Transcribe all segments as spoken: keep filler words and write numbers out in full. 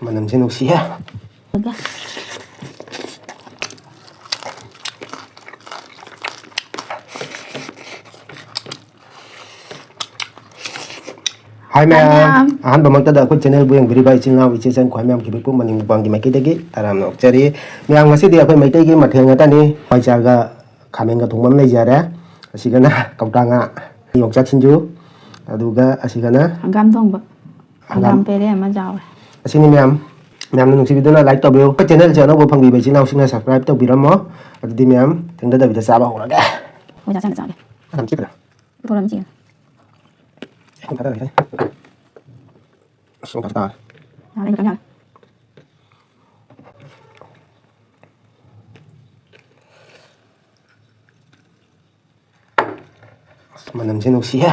ꯃꯅꯝꯁꯦ ꯅꯨꯡꯁꯤꯍꯦ꯫ ꯍꯥꯏ ꯃꯌꯥꯝ꯫ ꯃꯌꯥꯝ꯫ ꯑꯍꯥꯟꯕꯃꯛꯇꯗ ꯑꯩꯈꯣꯏ ꯆꯦꯅꯦꯜꯕꯨ ꯌꯦꯡꯕꯤꯔꯤꯕ ꯏꯆꯤꯜ ꯏꯅꯥꯎ, ꯏꯆꯦ ꯏꯆꯟ, ꯈ꯭ꯋꯥꯏ ꯃꯌꯥꯝ ꯈꯤꯕꯤꯛꯄꯨ ꯃꯅꯤꯡ ꯃꯄꯥꯟꯒꯤ ꯃꯥꯏꯀꯩꯗꯒꯤ ꯇꯔꯥꯝꯅ ꯑꯣꯛꯆꯔꯤ꯫ ꯃꯌꯥꯝ, ꯉꯁꯤꯗꯤ ꯑꯩꯈꯣꯏ ꯃꯩꯇꯩꯒꯤ ꯃꯊꯦꯜ ꯉꯥꯛꯇꯅꯤ꯫ ꯍꯋꯥꯏꯖꯥꯔꯒ ꯈꯥꯃꯦꯟꯒ ꯊꯣꯡꯕ ꯑꯃ ꯂꯩꯖꯔꯦ꯫ ꯑꯁꯤꯒꯅ ꯀꯧꯇꯥ ꯉꯥ, ꯌꯣꯡꯆꯥꯛ ꯁꯤꯡꯖꯨ, ꯑꯗꯨꯒ ꯑꯁꯤꯒꯅ ꯍꯪꯒꯥꯝ ꯊꯣꯡꯕ꯫ ꯍꯪꯒꯥꯝ꯫ ꯍꯪꯒꯥꯝ ꯄꯦꯔꯦ ꯑꯃ ꯌꯥꯎꯔꯦ꯫ ꯑꯁꯤꯅꯤ ꯃꯌꯥꯝ꯫ ꯃꯌꯥꯝꯅ ꯅꯨꯡꯁꯤꯕꯤꯗꯨꯅ like ꯇꯧꯕꯤꯌꯨ꯫ ꯑꯩꯈꯣꯏ ꯆꯦꯅꯦꯜꯁꯦ ꯑꯅꯧꯕ ꯐꯪꯕꯤꯕ ꯏꯆꯤꯜ ꯏꯅꯥꯎꯁꯤꯡꯅ subscribe ꯇꯧꯕꯤꯔꯝꯃꯣ꯫ ꯑꯗꯨꯗꯤ ꯃꯌꯥꯝ, ꯊꯦꯡꯊꯗꯕꯤꯗ ꯆꯥꯕ ꯍꯧꯔꯒꯦ꯫ ꯑꯣꯖꯥ ꯆꯥꯅ ꯆꯥꯒꯦ꯫ ꯌꯥꯝ ꯆꯤꯛꯇ꯭ꯔꯥ? ꯄꯨꯊꯣꯔꯛꯑꯣ ꯆꯤꯛꯑꯦ꯫ ꯑꯩ ꯊꯥꯗꯔꯒꯦ꯫ ꯑꯁ, ꯑꯃꯨꯛ ꯇꯥꯔꯦ꯫ ꯌꯥꯔꯦ, ꯑꯩ ꯈꯤꯇꯪ ꯌꯥꯔꯦ꯫ ꯑꯁ, ꯃꯅꯝꯁꯦ ꯅꯨꯡꯁꯤꯍꯦ꯫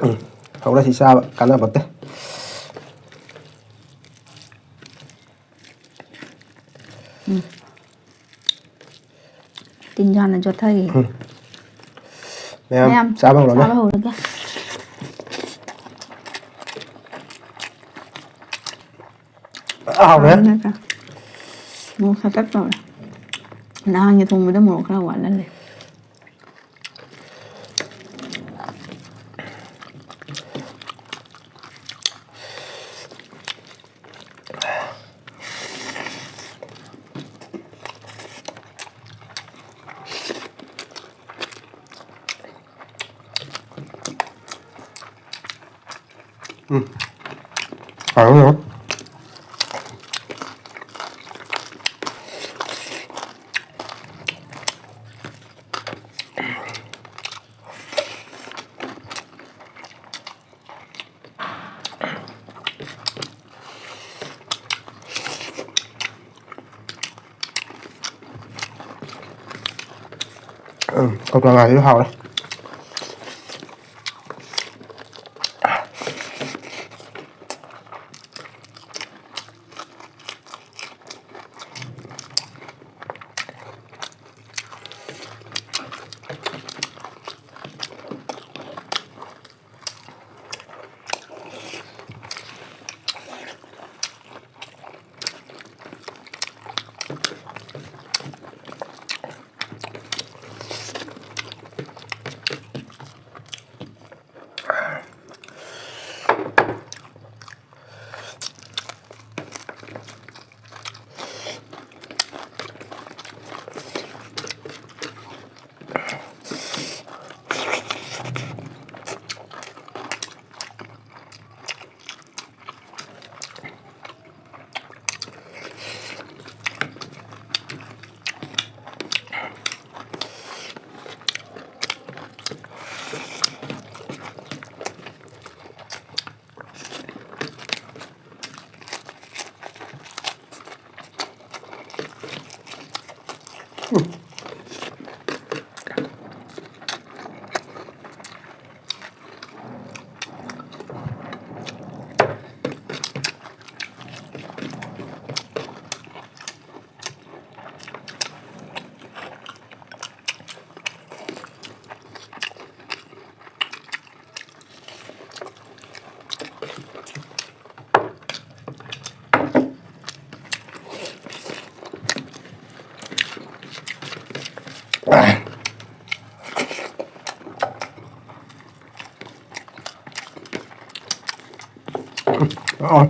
ꯎꯝ, ꯍꯧꯔ ꯁꯤ ꯆꯥꯕ ꯀꯥꯟꯅꯕ ꯅꯠꯇꯦ꯫ ꯎꯝ꯫ ꯇꯤꯟꯖꯥꯅ ꯆꯣꯠꯊꯈꯤ꯫ ꯎꯝ꯫ ꯃꯌꯥꯝ ꯃꯌꯥꯝ ꯆꯥꯕ ꯍꯧꯔꯣꯅꯦ꯫ ꯆꯥꯕ ꯍꯧꯔꯒꯦ꯫ ꯍꯥꯎꯔꯦ꯫ ꯍꯥꯎꯔꯦ ꯅꯠꯇ꯭ꯔꯥ? ꯃꯣꯔꯣꯛ ꯁꯥꯇꯛ ꯇꯧꯔꯦ꯫ ꯅꯍꯥꯟꯒꯤ ꯊꯣꯡꯕꯗ ꯃꯣꯔꯣꯛ ꯈꯔ ꯋꯥꯠꯍꯜꯂꯦ꯫ ꯎꯝ꯫ ꯍꯥꯎꯔꯦ꯫ ꯎꯝ, ꯀꯧꯇꯥ ꯉꯥꯁꯤꯁꯨ ꯍꯥꯎꯔꯦ꯫ ꯑꯣ꯫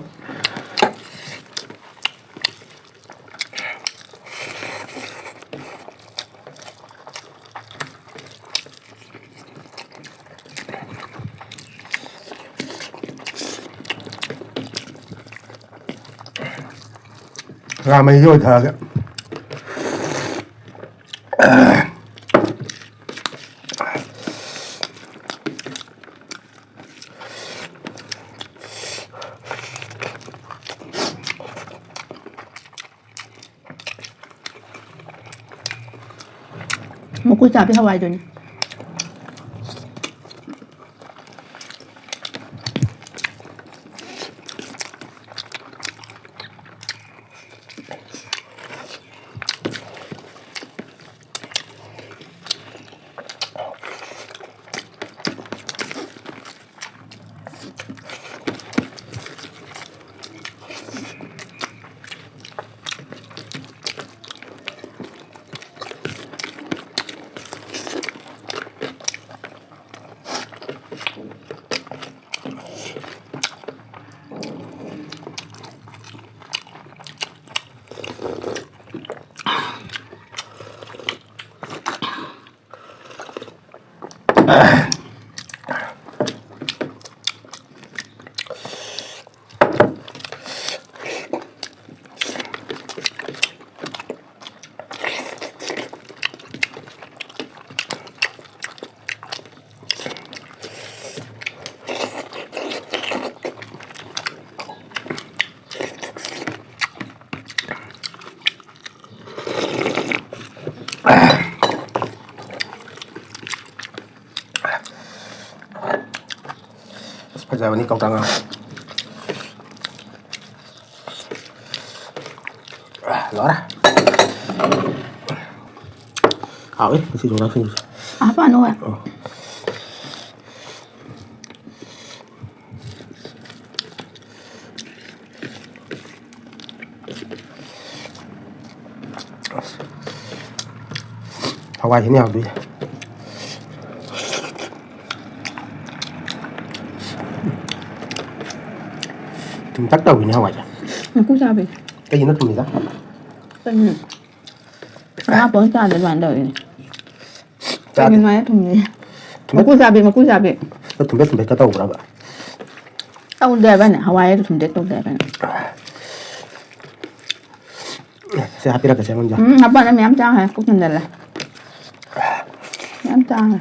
ꯉꯥ ꯃꯍꯤꯗꯣ ꯑꯣꯏꯊꯔꯒꯦ꯫ ꯃꯀꯨ ꯆꯥꯕꯤ ꯍꯋꯥꯏꯗꯨꯅꯤ꯫ ꯑꯁ, ꯐꯖꯕꯅꯤ ꯀꯧꯇꯥ ꯉꯥ꯫ ꯑ, ꯂꯣꯏꯔꯦ꯫ ꯍꯥꯎꯋꯤ ꯉꯁꯤ ꯌꯣꯡꯆꯥꯛ ꯁꯤꯡꯖꯨꯁꯦ꯫ ꯍꯥꯞꯄꯛꯑꯅꯨ ꯍꯣꯏ꯫ ꯑꯣ꯫ ꯍꯋꯥꯏꯁꯤꯅ ꯌꯥꯝꯗꯣꯏꯁꯦ꯫ ꯇꯛ ꯇꯧꯏꯅꯦ ꯍꯋꯥꯏꯁꯦ꯫ ꯃꯀꯨ ꯆꯥꯕꯤ꯫ ꯀꯩꯒꯤꯅꯣ ꯊꯨꯝꯃꯤꯗ? ꯀꯩꯅꯣ? ꯉꯥ ꯄꯣꯡ ꯆꯥꯗ ꯑꯗꯨꯃꯥꯏꯅ ꯇꯧꯔꯤꯅꯦ꯫ ꯆꯥꯗꯦ꯫ ꯀꯩꯒꯤꯅꯣ ꯍꯥꯏꯅ ꯊꯨꯝꯃꯤ? ꯊꯨꯝꯃꯦ꯫ ꯃꯀꯨ ꯆꯥꯕꯤ, ꯃꯀꯨ ꯆꯥꯕꯤ꯫ ꯊꯨꯝꯕꯦ ꯊꯨꯝꯕꯦ ꯀ ꯇꯧꯕ꯭ꯔꯕ? ꯇꯧꯗꯦ ꯍꯥꯏꯕꯅꯦ, ꯍꯋꯥꯏ ꯊꯨꯝꯗꯦ ꯇꯧꯗꯦ ꯍꯥꯏꯕꯅꯦ꯫ ꯁꯦ ꯍꯥꯞꯄꯤꯔꯛꯀꯦꯁꯦ ꯑꯩꯉꯣꯟꯗ꯫ ꯎꯝ, ꯍꯥꯞꯄꯛꯑꯅꯨ, ꯃꯌꯥꯝ ꯆꯥꯈ꯭ꯔꯦ, ꯄꯨꯛ ꯊꯟꯖꯜꯂꯦ꯫ ꯃꯌꯥꯝ ꯆꯥꯈ꯭ꯔꯦ꯫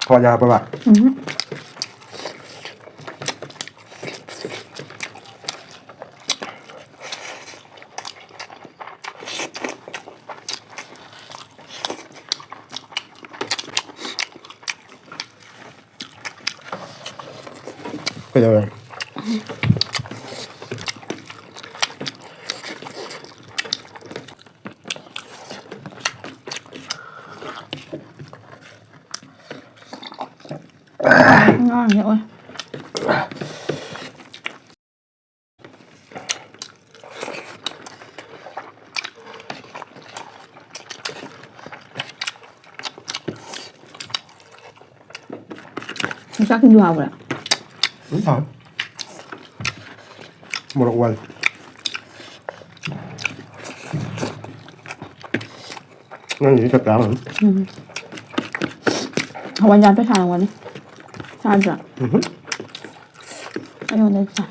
ꯍꯋꯥꯏꯖꯥꯔ ꯍꯥꯞꯄꯕ? ꯎꯝ꯫ ꯀꯩꯗꯧꯔꯦ? ꯉꯥꯡꯉꯦ ꯑꯣꯏ꯫ ꯌꯣꯡꯆꯥꯛ ꯁꯤꯡꯖꯨ ꯍꯥꯎꯕ꯭ꯔꯥ? ꯎꯝ, ꯍꯥꯎꯋꯦ꯫ ꯃꯣꯔꯣꯛ ꯋꯥꯜꯂꯦ꯫ ꯅꯪꯒꯤꯗꯤ ꯆꯞ ꯆꯥꯔꯝꯃꯅꯤ꯫ ꯎꯝ꯫ ꯍꯋꯥꯏꯖꯥꯔ ꯄꯩꯁꯥ ꯂꯧꯒꯅꯤ꯫ ꯆꯥꯗ꯭ꯔꯥ? ꯎꯝꯍꯨꯝ꯫ ꯑꯩꯉꯣꯟꯗ ꯆꯥꯏ꯫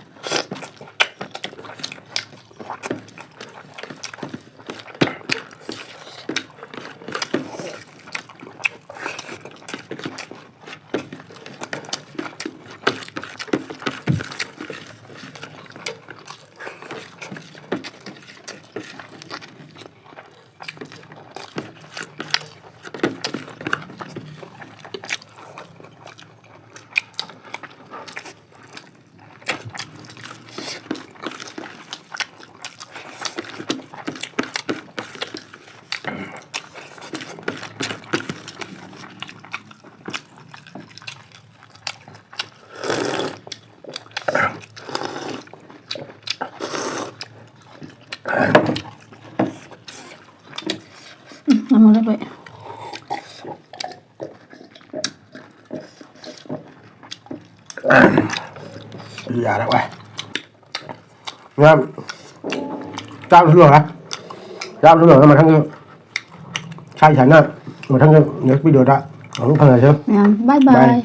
ꯌꯥꯔꯦ ꯋꯥꯏ꯫ ꯌꯥꯝ ꯆꯥꯕꯁꯨ ꯂꯣꯏꯔꯦ꯫ ꯆꯥꯕꯁꯨ ꯂꯣꯏꯔꯦ꯫ ꯃꯊꯪꯒꯤ ꯁꯥꯏ ꯁꯥꯏꯅ ꯃꯊꯪꯒꯤ next video ꯗ ꯑꯃꯨꯛ ꯐꯪꯉꯁꯦ꯫ ꯃꯌꯥꯝ bye bye. Bye.